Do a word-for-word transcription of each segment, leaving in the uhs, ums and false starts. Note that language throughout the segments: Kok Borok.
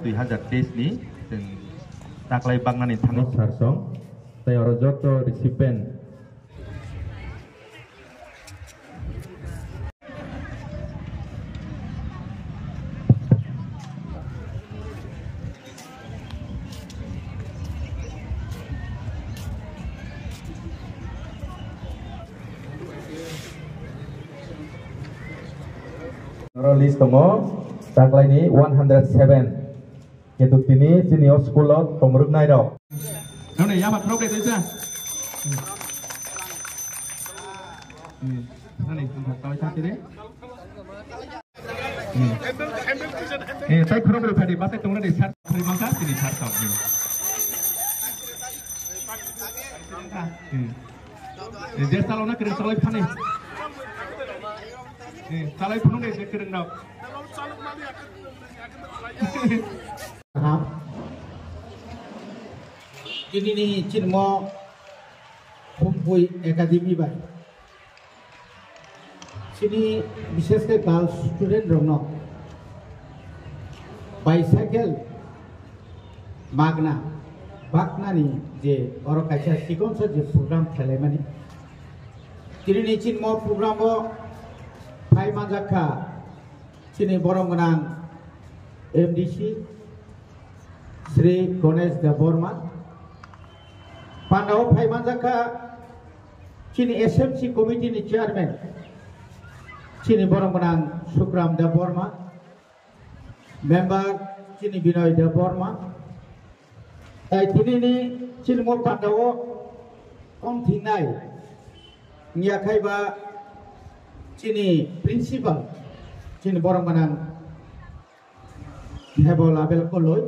Dui hazar teis ni chwng taklai baknani thani sarsong tei oro joto recipient. Oro list tongo, taklaini one hundred seven. Kintu tini chini o school o tongrwknai rok. Nani yama khorok de tisa. Hmm. Nani, tawai sa tiri. Hmm. Eh, tai khorok rok phadi, basai tongra de sar, phadi mangsa, tini sar tau. Hmm. Hmm. Eh, je salona kiri salai phani. Eh, salai phunung de je kiri nau. Kaham. Tini ni chini mo Khumpui Academy bai chini bishesh khe girls student rok no bicycle magna baknani je oro kaisa chikonsa je program khelaimani. Tini ni chini mo program o phai manjak kha chini borom gwnang M D C Shri Ganesh Debbarma. Pandao phai manjak kha chini S M C committee ni chairman chini borom gwnang Sukram Debbarma, member chini Binoy Debbarma. Tai tini ni chini mo pandao kom thingnai wngya khai ba chini principal chini borom gwnang Hebo Label Koloi.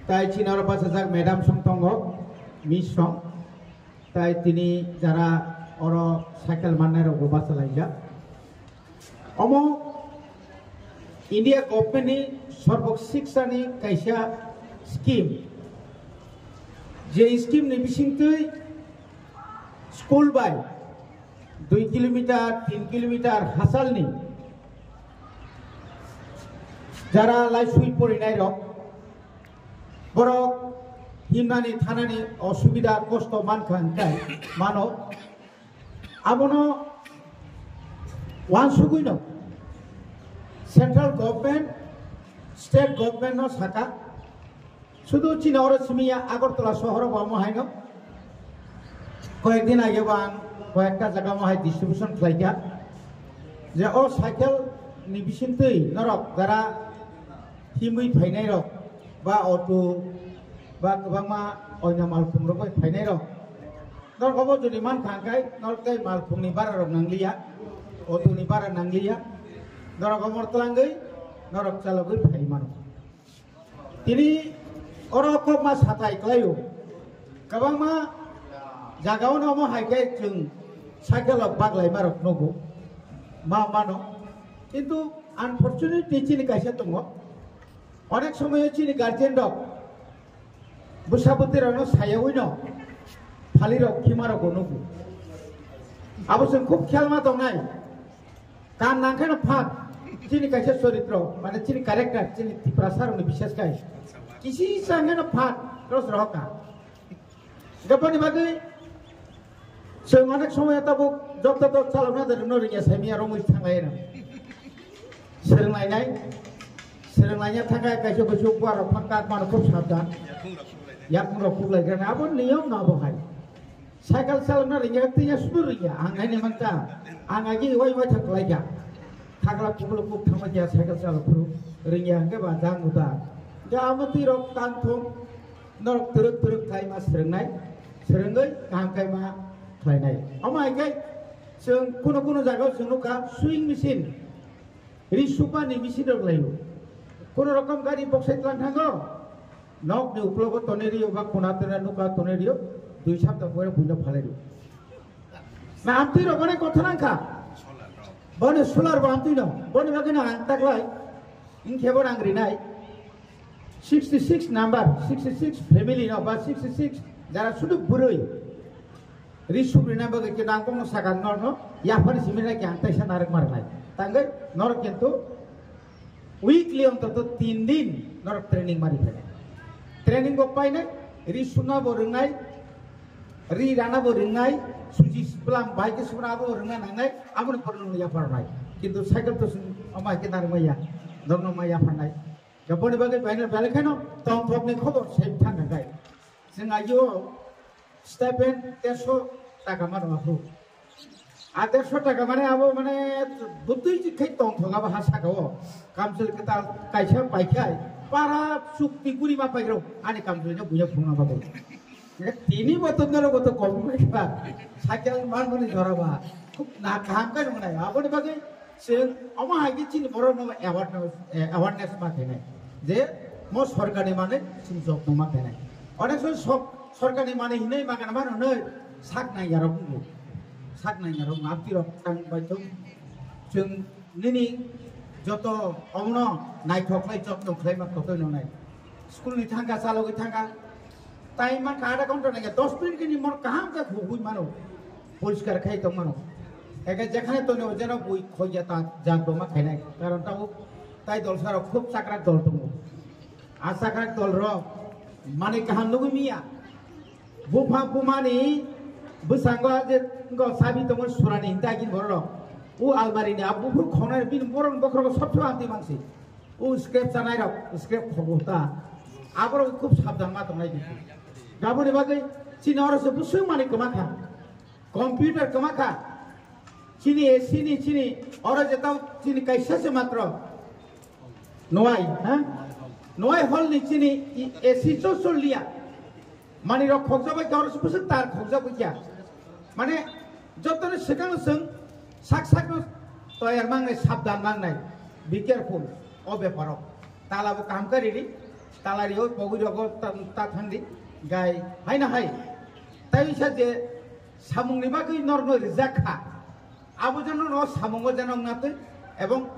Tai chini oro bachajak madam song tongo, miss song. Tai tini jara oro cycle mannai rok bo bachalaijak. Omo India government ni Sarbok Shiksha ni kaisa scheme. Je scheme ni bisingtwi school bai dui kilometer, tin kilometer hachal ni jara laisui porinai rok, borok himnani thanani osubida kosto mankha hwnkhe mano. Abono wansugwino central government, state government no saka, sudu chini oro simi ya Agartala sohoro bo omo haino koyek din age bo ang koyekta jaga omo hai distribution khlaikha je o cycle ni bisingtwi norok jara himwi phainai rok ba auto ba kwbangma oina malkhung rok bai phainai rok. Norok obo jodi mankha hwnkhe norok tei malkhungni bara rok nangliya, auto ni bara nangliya, norok omo twlangwi norok chalogwi phai mano. Tini oro kokma satai kwlaio, kwbangma jagao no omo hai khe chwng cycle rok baglai ma rok nugo ma mano, kintu unfortunately chini kaisa tongo, onek somoyo chini guardian rok bwsa bwtwi rokno sayawi no phali rok khima rok bo nugo. Abo chwng khub khel ma tongnai. Kan nang kheno phan chini kaisa choritro, mane chini character, chini Tiprasa rokni bishes kai. Kisi sa kheno phan cross rohoka. Gaboni bagwi chwng onek somoy tabuk job to job chalokna de rwno rwngya saimya romwi thanglai rw. Swrwnglainai, swrwnglaina thangkha kaisa kaisa buarok phang kak mano khub sabdan. Yakung rok khuklai kha abo niyom no abo hai. Cycle chalokna rwngya twiya sudu rwngya ang hai ni manta. Ang agi wai wai thang klaikha. Thakla kuklo kuk thangma kya cycle chalok phuru rwngya hwnkhe ba jang uda. Ga amo twi rok tang thung. Norok twrwk twrwk khlai ma swrwngnai, swrwngwi kaham khai ma khlainai. Omo hai khe chwng kuno kuno jagao chwng nukha sewing machine, ri supani machine rok laio. Kuno rokom gari boksai tlang thango, nokni uklogo tonwi rio ba kuna tena nukha tonwi rio, dui sapta pore buino phalai rio. Na amtwi rok onek kotha nangkha, boni solar bo amtwi no, boni bagwi no ang taklai, wngkhe bo rang rinai. Sixty six number, sixty six family no ba sixty six jara sudu bwrwi. Ri sukri na bagwi khe nang kongno sakang norno yaphar simi na khe ang taisa narwk mar nai. Tangwi norok kintu Weekly ontoto tin din norok training mari phainai. Training bo painai, ri suna bo rwngnai, ri rana bo rwngnai, suji bwlam bai khe suna abo rwngna nangnai, aboni phuru nwng yapharnai. Kintu cycle to swng omo hai khe narwkmaya, norokno ma yapharnai. Jaboni bagwi baino belai kheno tongthokni khobor sai thangkha khai. Chwng ayo stipend dersho taka mano aphuru. A dersho taka mane abo mane butui jik khai tongthok abo ha saka o. Kamchwlwi kwtal kaisa paikhai para chukti guri ma pairok ani kamchwlwino buino phunukna bagwi. Tini bo to noro bo to kobong bai ba. Cycle man mani jora ba. Khub na kaham kai nung nai. Aboni bagwi chwng omo hai khe chini borok no awareness, eh, awareness ma khainai. Je mo sorkar ni mane chwng job no ma khainai. Onek son sok-, sorkar ni mane hinai ma kana mano noi sak nai yarok ngu. Sak nai yarok ngu. Abti rok tang bai thung. Chwng nini joto omono naithok khlai job no khlai ma totoi no nai. School ni thangka chalogwi thangka. Time mankha adha ghonta nangya, dos minute ni mon kaham khe hugui mano, poriskar khai tong mano. Eke jekhane tonwi jeno bui khoiya ta jak doma khainai. Karon tamo tai dol saro khub chakrak dol tongo. A chakrak dol rok mani kaham nugui miya. Bupha bumani bwsango je ngo sabi tongo surani hinta gin borok. U almari ni abu khonai bin borok bokhrogo sob sob amti mangsi. O scrap chanai rok, scrap khobo ta. Aborok khub sabdan ma tongnai di. Gaboni bagwi chini oro se busung mani kwma kha. Computer kwma kha. Chini A C ni chini oro je tau chini kaisa se matro. Noai, ha? Noai hall ni chini i-, A C cho chol liya. Mani rok khokjak bai khe oro se busung tar khokjak bai khe. Mane jotoni swkang swng sak sak no toyar mangnai, sabdan mangnai, be careful o beparo. Tala bo kaham khe ridi, tala rio pogwi rogo ta, ta thangdi, gai hai na hai. Tai wngsa je samung ni bagwi norno rijak kha. Abo jeno no samungo jeno wngnatwi ebong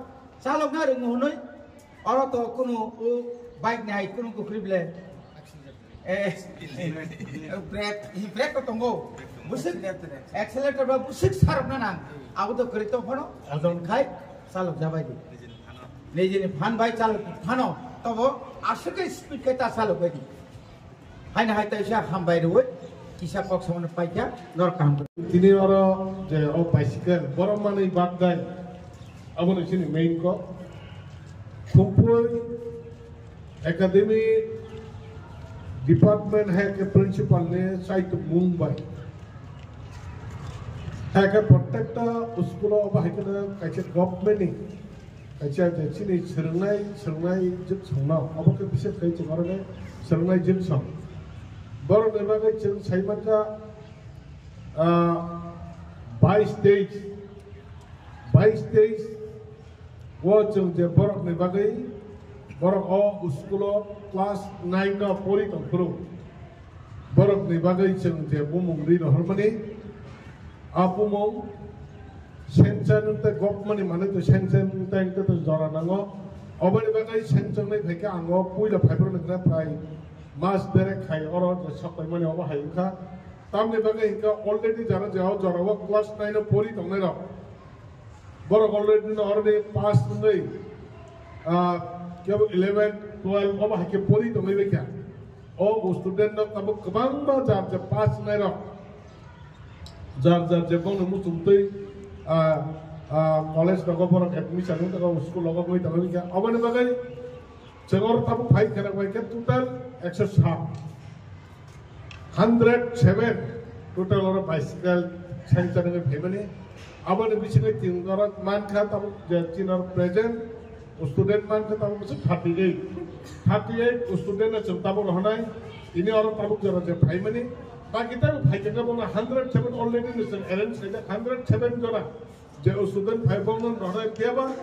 chalokna rwngo hwnwi oro to kunu o bike ni hai kunu kwkhwrwi ble, eh, brake, hi brake to tongo. Busuk accelerator ba busuk sarokna nang. Abo to kwrwi tong phano ojon khai chalok jabai di. Nijini phan bai chalok phano tobo aswk khe speed khai ta chalok bai di. Haino hai taisa hambai rwi kisa kok samano paikha norok kaham. Tini oro je o bicycle borok manwi bagdai, aboni chini main kok. Khupui academy department hai khe principal ni saitu mung bai. Hai khe protecta school o bahai khe kaisa government ni Kaisa je chini swrwngnai, swrwngnai jwk songno, obo khe bises khai chwng oro khe swrwngnai jwk song. Borokni bagwi chwng sai mankha, ah, bais teis, bais teis o chwng je borokni bagwi, borok o school o class nine no pori tong phuru. Borokni bagwi chwng je bumung ri rohormani, a bumung sengcha nwng tei gokmani manwi to sengcha nwng tei wngkhe to jora nango. Oboni bagwi sengcha wngnai phaikhe ang o puila phaibrokni hwnna prai mas derek khai oro je soklaimani obo hai wngkha. Tamni bagwi hinkhe already jara je o jorao class nine o pori tongnairok. Borok already no oroni pass wngwi, ah, kebo eleven, twelve obo hai khe pori tongwi baikha. O student rok tabuk kwbangma jar je pass wngnairok. Jar jar je bongni muchungtwi, ah, ah, college rogo borok admission wng tongkha, school rogo wngwi tongwi kha. Oboni bagwi chwng oro tabuk phai kheno bai khe total ekso sat. Hundred seven total oro bicycle sanction wngwi phaimani. Aboni bisingo chwng oro mankha tabuk je chini oro present student mankha tabuk bwswk thirty eight. Thirty eight student no chwng tabuk rohornai. Tini oro tabuk jora je phaimani. Baki tabuk phaikhe bono hundred seven already no chwng arrange khaijak, hundred seven jora. Je student phai bongno rohornai phiyaba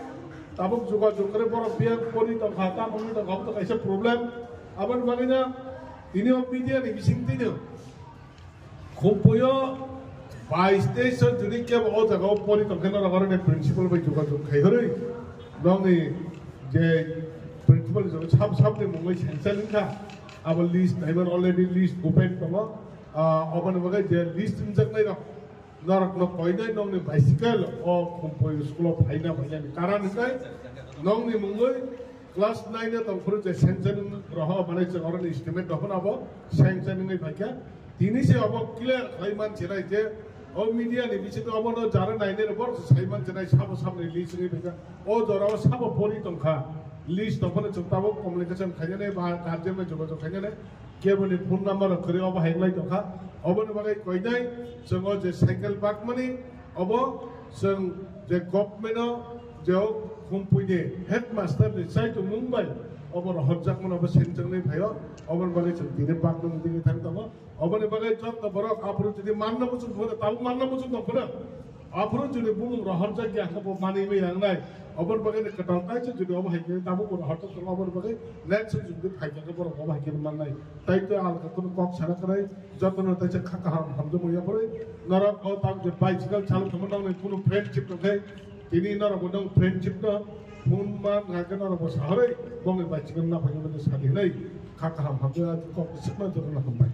tabuk jogajog khe borok biya pori tongkha, ta bongni tongkha, obo to kaisa problem. Aboni bagwino tini o media ni bising tini Khumpuio bais teis jon jodi kebo o jaga o pori tongkhe norok oro ni principal bai jogajog khai hwnwi nokni je principal ni sab sab ni mungwi sengcha wngkha. Abo list naiman already list open tongo. Ah, oboni bagwi je list wngjaknai rok norok no koinai nokni bicycle o Khumpui school o phaina phainani karan hwnkhe nokni mungwi Class nine o tongphuru je sanction roho, mane chwng oroni estimate roho, abo sanction wngwi phaikha. Tini se abo clear khlai man chinai je o media ni bisingo obono jara nainai rok borok sai man chinai, sabo sabni list wngwi phaikha. O jorao sabo pori tongkha, list tongphano chwng tabuk communication khainani ba guardian bai jogajog khainani, keboni phone number rok kwrwi obo hai wngwi tongkha. Oboni bagwi koinai chwng o je cycle bakmani, obo chwng je government o je o Khumpui ni headmaster ni chaitung mung bai obo rohorjakmano obo sengchangni phaio. Oboni bagwi chwng tini bakno wngwi thang tongo. Oboni bagwi joto borok aphuru jodi manna muchung phano, tabuk manna muchung tong phano, aphuru jodi bumung rohorjak ya khe bo manwi bai nangnai. Oboni bagwi ni kwtal kaisa jodi obo hai khe tabuk bo rohorjak tongo, oboni bagwi next jodi phai khe borok obo hai khe mannai. Tai to alka kunu kok sana kwrwi, jotono taisa kha kaham hamjakmung yapharwi. Norok o tak je bicycle chalo thangma nangnai kunu friendship tongkhe, tini norok bo nang friendship no phone man ngai khe norok bo saharwi bongni bicycle naphai mani sadi hinwi kha kaham hamjakya kok sikma jotono hambai.